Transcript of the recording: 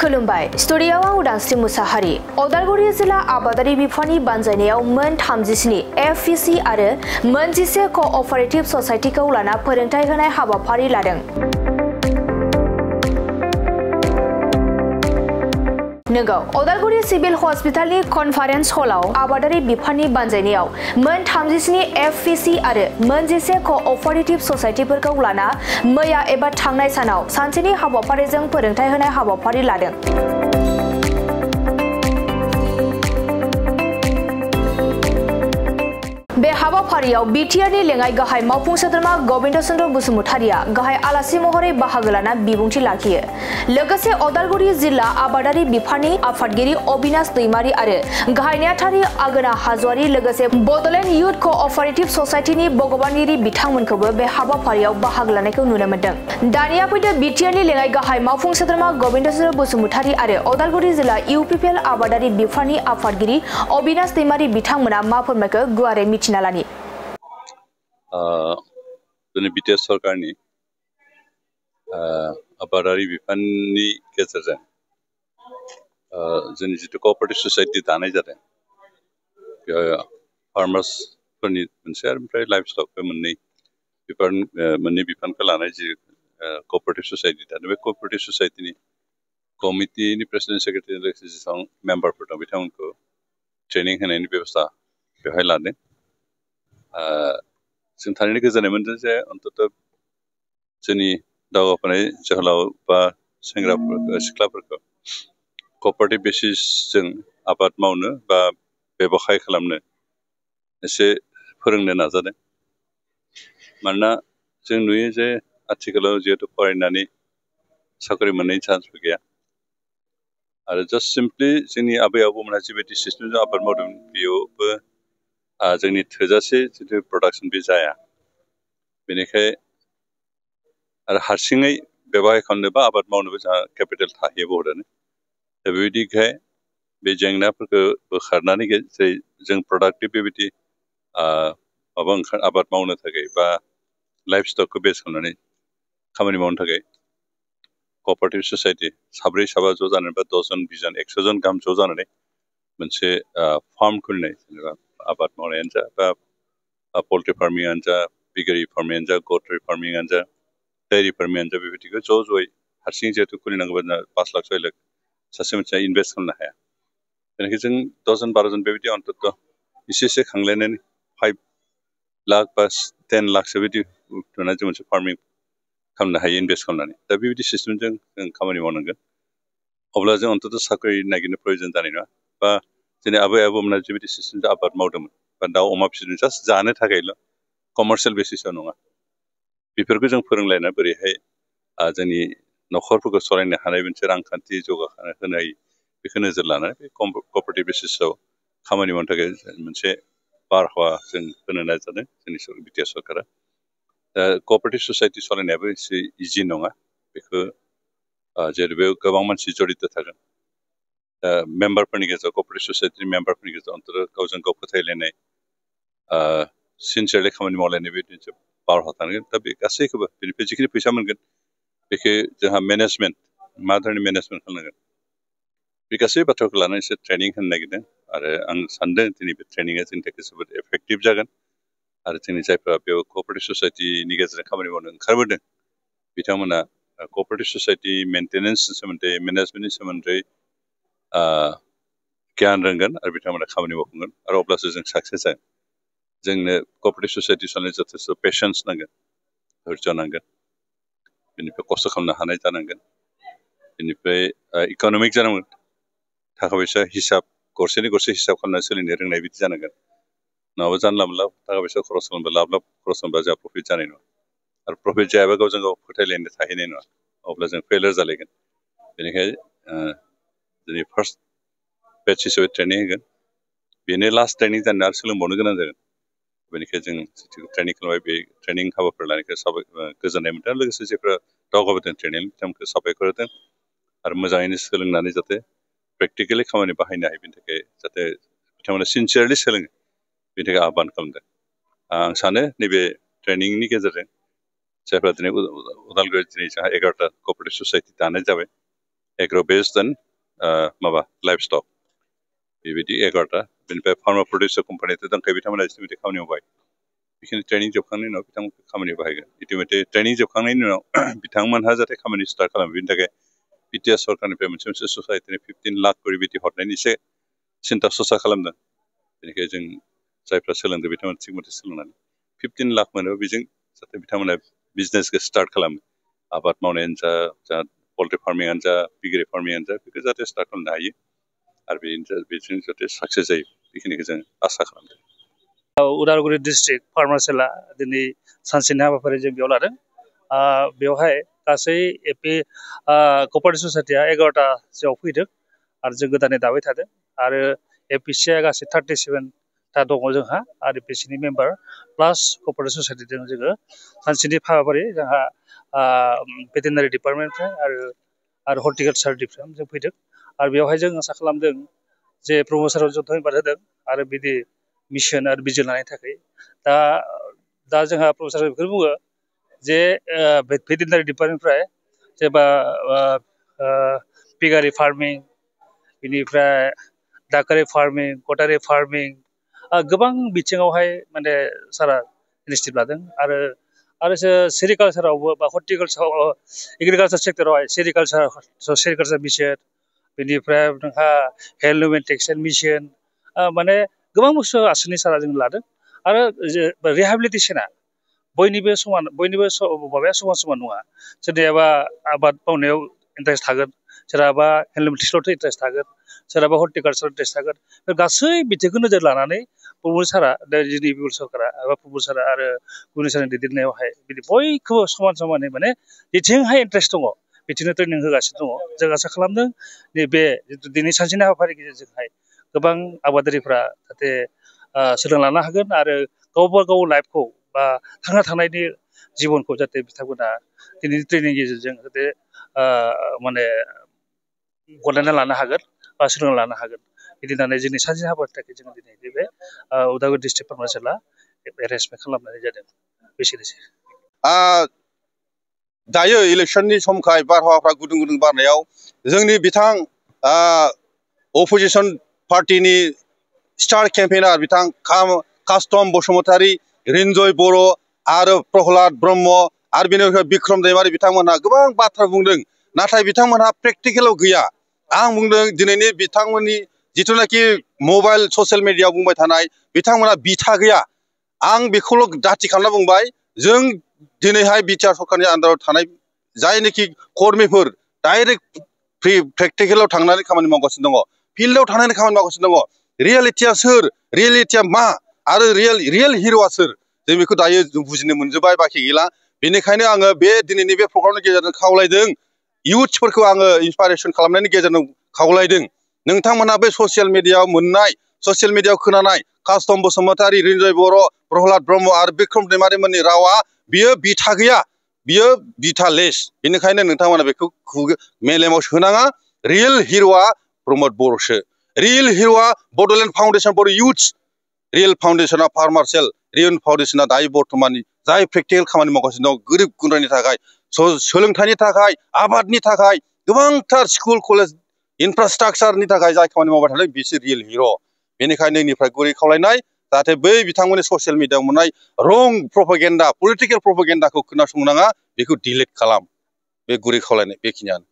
खुलुमबाय स्टुडिय'आव आं उदांस्रि मुसाहारि उदालगुरि जिल्ला आबादारि बिफाननि बानजायनायाव मोन 37 एफपिसि आरो मोन 11 क'अपारेटिभ ससाइटिखौ लाना फोरोंथाय होनाय हाबाफारि लादों। नंगौ उदालगुरि सिभिल हस्पिटालनि कनफारेन्स हलाव आबादारि बिफाननि बानजायनायाव मोन 37 एफपिसि आरो मोन 11 क'अपारेटिभ ससाइटिफोरखौ लाना मैया एबा थांनाय सानाव सानसेनि हाबाफारिजों फोरोंथाय होनाय हाबाफारि लादों। बे हाबाफारियाव बिटिआरनि लेङाइ गाहाय मावफुं सोद्रोमा गबिन्द चन्द्र बसुमतारिया गाहाय आलासि महरै बाहागो लाना बिबुंथि लाखियो। लोगोसे उदालगुरि जिल्ला आबादारि बिफाननि आफादगिरि अबिनाश दैमारि आरो गाहाय नेहाथारि आगोना हाज'वारि लोगोसे बड'लेण्ड इयुथ क'अपारेटिभ ससाइटिनि भगबानगिरि बिथांमोनखौबो बे हाबाफारियाव बाहागो लानायखौ नुनो मोन्दों। दानिया फैदो बिटिआरनि लेङाइ गाहाय मावफुं सोद्रोमा गबिन्द चन्द्र बसुमतारि आरो उदालगुरि जिल्ला इउपिपिएल आबादारि बिफाननि आफादगिरि अबिनाश दैमारि बिथांमोना मा फोरमायखो गुवारै मिथिना लानि। जोंनि बिटिआर सरकारनि आबादारि बिफाननि गेजेरजों जोंनि जिथु क'अपारेटिभ ससाइटि दानाय जादों बेयाव फार्मार्सफोरनि मोनसे आरो ओमफ्राय लाइफ स्टक बे मोननै बिफानखौ लानाय जि क'अपारेटिभ ससाइटि दादों बे क'अपारेटिभ ससाइटिनि कमिटिनि प्रेसिडेन्ट सेक्रेटारि लोगोसे जेसेबां मेम्बारफोर दं बिथांमोनखौ ट्रेनिं होनायनि बेबस्था बेवहाय लादों। जों थारैनो गोजोननाय मोनदों जे अन्तत जोंनि दावगाफुनाय जोहोलाव बा सिख्लाफोरखौ क'अपारेटिभ बेसिसजों आबाद मावनो बा बेब'खाय खालामनो एसे फोरोंनो नाजादों। मानोना जों नुयो जे आथिखालाव जिहेतु फरायनानै साख्रि मोननायनि चान्सबो गैया आरो जास्ट सिम्पलि जोंनि आबै आबौमोनहा जिबायदि सिस्टेमजों आबाद मावदों बेयावबो जोंनि थोजासे जिथु प्रडाक्सन बे जाया। बेनिखाय आरो हारसिङै बेवहाय खालामनोबा आबाद मावनोबो जोंहा केपिटेल थाहैयो बहुतआनो। दा बेबायदिखाय बे जेंनाफोरखौ बोखारनानै जों प्रडाक्टिभ बेबायदि आबाद मावनो थाखाय बा लाइफ स्टकखौ बेस खालामनानै खामानि मावनो थाखाय क'अपारेटिभ ससाइटि साब्रै साबा ज' जानानै बा 10 जन 20 जन 100 जन गाहाम ज' जानानै मोनसे फार्म खुलिनाय जेनेबा आबाद मावनायानो जा बा पल्ट्रि फार्मिंआनो जा पिगारि फार्मिंआनो जा गट्रि फार्मिंआनो जा डायरि फार्मिंआनो जा बेबायदिखौ ज' ज'यै हारसिं जिहेतु खुलिनांगौबा 5 लाख 6 लाख सासे मानसिया इनभेस्ट खालामनो हाया। बेनिखायनो जों 10 जन 12 जन बेबायदि अन्तत एसे खांलायनानै 5 लाख बा 10 लाखसो बिदि जों मोनसे फार्मिं खालामनो हायो इनभेस्ट खालामनानै। दा बेबायदि सिस्टेमजों जों खामानि मावनांगोन। अब्ला जों अन्तत साख्रि नागिरनो प्रयजन जानाय नङा बा जोंनि आबै आबौमोना जिबायदि सिस्टेमजों आबाद मावदोंमोन बा दाउ अमा फिसिदों जास्ट जानो थाखायल' कमार्शियेल बेसिसाव नङा बेफोरखौ जों फोरोंलायना बोरैहाय जोंनि न'खरफोरखौ सालायनो हानाय मोनसे रांखान्थि जौगाखां होनो हायो बेखौ नोजोर लानानै बे क'अपारेटिभ बेसिसाव खामानि मावनो थाखाय मोनसे बारहावा जों होनो नाजादों जोंनि बिटिआर सरकारा। दा क'अपारेटिभ ससाइटि सालायनायाबो एसे इजि नङा बेखौ जेरै बेयाव गोबां मानसि जडित थागोन। दा मेम्बारफोरनि गेजेराव क'अपारेटिभ ससाइटिनि मेम्बारफोरनि गेजेराव अन्तत गावजों गाव फोथायलायनाय सिनसियारलि खामानि मावलायनाय बे मोनसे बारहावा थानांगोन। दा बे गासैखौबो बेनिफ्राय जिखिनि फैसा मोनगोन बेखौ जोंहा मेनेजमेन्ट मा धरननि मेनेजमेन्ट खालामनांगोन बे गासै बाथ्राखौ लानानै एसे ट्रेनिं होनो नागिरदों आरो आं सानदों दिनै बे ट्रेनिंआ जोंनि थाखाय जोबोद एफेक्टिभ जागोन आरो जोंनि जायफ्रा बेयाव क'अपारेटिभ ससाइटिनि गेजेरजों खामानि मावनो ओंखारबोदों बिथांमोना क'अपारेटिभ ससाइटि मेनटेनेन्सनि सोमोन्दै मेनेजमेन्टनि सोमोन्दै गियान रोंगोन आरो बिथांमोना खामानि मावफुंगोन आरो अब्लासो जों साक्सेस जागोन। जोंनो क'अपारेटिभ ससाइटि सालायनो जथेस्थ' पेशेन्स नांगोन धैर्य नांगोन बेनिफ्राय खस्थ' खालामनो हानाय जानांगोन बेनिफ्राय इक'नमिक जानांगोन थाखा फैसा हिसाब गरसेनि गरसे हिसाब खालामनानै सोलिनो रोंनाय बिदि जानांगोन। नङाबा जानला मोनला थाखा फैसा खरस खालामबा लाब लाब खरस खालामबा जोंहा प्रफिट जानाय नङा आरो प्रफिट जायाबा गावजों गाव फोथायलायनो थाहैनाय नङा अब्ला जों फेलार जालायगोन। बेनिखायनो जोंनि फार्स्ट बेच हिसाबै ट्रेनिं होगोन बेनो लास्ट ट्रेनिं जानो आरो सोलोंबावनो गोनां जागोन। बेनिखायनो जों जिथु ट्रेनिं खालामबाय बे ट्रेनिं हाबाफोर लानायखौ गोजोननाय मोनदों लोगोसे जेफ्रा दावगाबोदों ट्रेनिं बिथांमोनखौ साबायखर होदों आरो मोजाङैनो सोलोंनानै जाहाथे प्रेक्टिकेलि खामानि बाहायनो हायो बेनि थाखाय जाहाथे बिथांमोना सिनसियारलि सोलोङो बेनि थाखाय आह्वान खालामदों। आं सानो नैबे ट्रेनिंनि गेजेरजों जायफ्रा दिनै उदालगुरि दिनै जोंहा 11टा क'अपारेटिभ ससाइटि दानाय जाबाय एग्र' बेस्ड एन्ड माबा लाइफ स्टक बेबायदि 11टा बेनिफ्राय फार्मा प्रडिउसार कम्पानियाथ' दंखायो बिथांमोना इस्टिमेटि खामानियाव बाहाय बेखिनि ट्रेनिं जोबखांनायनि उनाव बिथांमोनखौ खामानियाव बाहायगोन इटिमेटि ट्रेनिं जोबखांनायनि उनाव बिथांमोनहा जाहाथे खामानि स्टार्ट खालामो बेनि थाखाय बिटिआर सरकारनिफ्राय मोनसे ससाइटिनि 15 लाख करि बिदि हरनायनि एसे सिन्था सरसा खालामदों बेनिखायनो जों जायफ्रा सोलोंदों बिथांमोना थिग मथे सोलोंनानै 15 लाख मोनोबा बेजों जाहाथे बिथांमोना बिजनेसखौ स्टार्ट खालामो आबाद मावनायानो जा पल्ट्रि फार्मिंआनो जा पिगारि फार्मिंआनो जा बेखौ जाहाथे स्टार्ट खालामनो हायो आरो बेजों जाहाथे साक्सेस जायो बेखिनिखौ जों आसा खालामदों। उदालगुरि डिस्ट्रिक्ट फार्मासिला दिनै सानसेनि हाबाफारि जों बेयाव लादों बेवहाय गासै एपि कपारेटिभ ससाइटिया 11टासोआव फैदों आरो जों गोदानै दाबाय थादों आरो एपिसिआ गासै 37टा दङ जोंहा आरो एपिसिनि मेम्बार प्लास कपारेटिभ ससाइटिजों जोङो सानसेनि हाबाफारि जोंहा भेटेनारि डिपार्टमेन्टनिफ्राय आरो हर्टिकालसार डिपार्टमेन्ट जों फैदों आरो बेवहाय जों आसा खालामदों जे प्रम'साराव जों धन्यबाद होदों आरो बिदि मिशन आरो बिजिर लानायनि थाखाय दा जोंहा प्रफेसार बेखौनो बुङो जे भेटेनारि डिपार्टमेन्टनिफ्राय जेनेबा पिगारि फार्मिं बेनिफ्राय दाकारि फार्मिं कटारि फार्मिं गोबां बिथिङावहाय माने सारा इनिसिएटिभ लादों आरो सेरिकालसारावबो बा हर्टिकालसार एग्रिकालसार सेक्टरावहाय सेरिकालसार मिशन बेनिफ्राय नोंहा हेल्थ हिउमेन टेक्सटाइल मिशन माने गोबां बुस्थु आसनि सारा जों लादों आरो रिहेबिलिटेसना बयनिबो माबाया समान नङा सोरनियाबा आबाद मावनायाव इन्टारेस्ट थागोन सोरहाबा हेल्थ टेक्सटाइलावथ' इन्टारेस्ट थागोन सोरहाबा हर्टिकालसाराव इन्टारेस्ट थागोन बे गासै बिथिंखौ नोजोर लानानै प्रमद सारा जोंनि बिपुल सरकारा एबा प्रमद सारा आरो गुनि सारनि दैदेननायावहाय बिदि बयखौबो समानै माने जेथिंहाय इन्टारेस्ट दङ बिदिनो ट्रेनिं होगासिनो दङ जों आसा खालामदों नैबे जितु दिनै सानसेनि हाबाफारिनि गेजेरजोंहाय गोबां आबादारिफ्रा जाहाथे सोलोंना लानो हागोन आरो गावबा गाव लाइफखौ बा थांना थानायनि जिबनखौ जाहाथे बिथांमोना दिनैनि ट्रेनिंनि गेजेरजों जाहाथे माने गनायना लानो हागोन बा सोलोंना लानो हागोन बिदि होननानै जोंनि सानसेनि हाबाफारिनि जों दिनै बे उदालगुरि डिस्ट्रिक्ट फार्मासिला एरेन्जमेन्ट खालामनाय जादों बेसेनोसै। दायो इलेक्सननि समखाय बारहावाफ्रा गुदुं बारनायाव जोंनि बिथां अपोजिसन पार्टिनि स्टार केम्पेइनार बिथां कास्टम बसुमतारी रिन्जय बर' आरो प्रहलाद ब्रह्म आरो बेनिफ्राय बिक्रम दैमारि बिथांमोनहा गोबां बाथ्रा बुंदों नाथाय बिथांमोनहा प्रेक्टिकेलाव गैया आं बुंदों दिनैनि बिथांमोननि जिथुनाखि मबाइल ससियेल मिडियायाव बुंबाय थानाय बिथांमोनहा बिथा गैया आं बेखौल' दाथि खालामना बुंबाय जों दिनैहाय बिटिआर सरकारनि आन्दाराव थानाय जायनोखि कर्मिफोर डाइरेक्ट प्रेक्टिकेलाव थांनानै खामानि मावगासिनो दङ फिल्डआव थांनानै खामानि मावगासिनो दङ रियेलिटिया सोर रियेलिटिया मा आरो रियेल हिर'आ सोर जों बेखौ दायो जों बुजिनो मोनजोब्बाय बाखि गैला बेनिखायनो आङो बे दिनैनि बे प्रग्रामनि गेजेरजों खावलायदों इयुथ्सफोरखौ आङो इन्सपाइरेसन खालामनायनि गेजेरजों खावलायदों नोंथांमोनहा बे ससियेल मिडियायाव मोननाय ससियेल मिडियायाव खोनानाय कास्टम बसुमतारी रिन्जय बर' प्रहलाद ब्रह्म आरो बिक्रम दैमारिमोननि रावा बियो बिथा गैया बियो बिथालेस बेनिखायनो नोंथांमोना बेखौ मेलेमाव सोनाङा रियेल हिर'आ प्रमद बर'सो रियेल हिर'आ Bodoland foundation for youths real फाउन्डेसना फार्मासेल रियेल फाउन्डेसना दायो बर्थमाननि जाय प्रेक्टिकेल खामानि मावगासिनो दं गोरिब गुन्द्रानि थाखाय सोलोंथाइनि थाखाय आबादनि थाखाय गोबांथार स्कुल कलेज इनफ्रास्ट्राक्चारनि थाखाय जाय खामानि मावबाय थादों बिसोर रियेल हिर' बेनिखायनो नोंनिफ्राय गुरै खावलायनाय जाहाथे बै बिथांमोननि ससियेल मिडियायाव मोननाय रं प्रपागेन्डा पलिटिकेल प्रपागेन्डाखौ खोनासंनाङा बेखौ डिलिट खालाम बे गुरै खावलायनाय बेखिनियानो।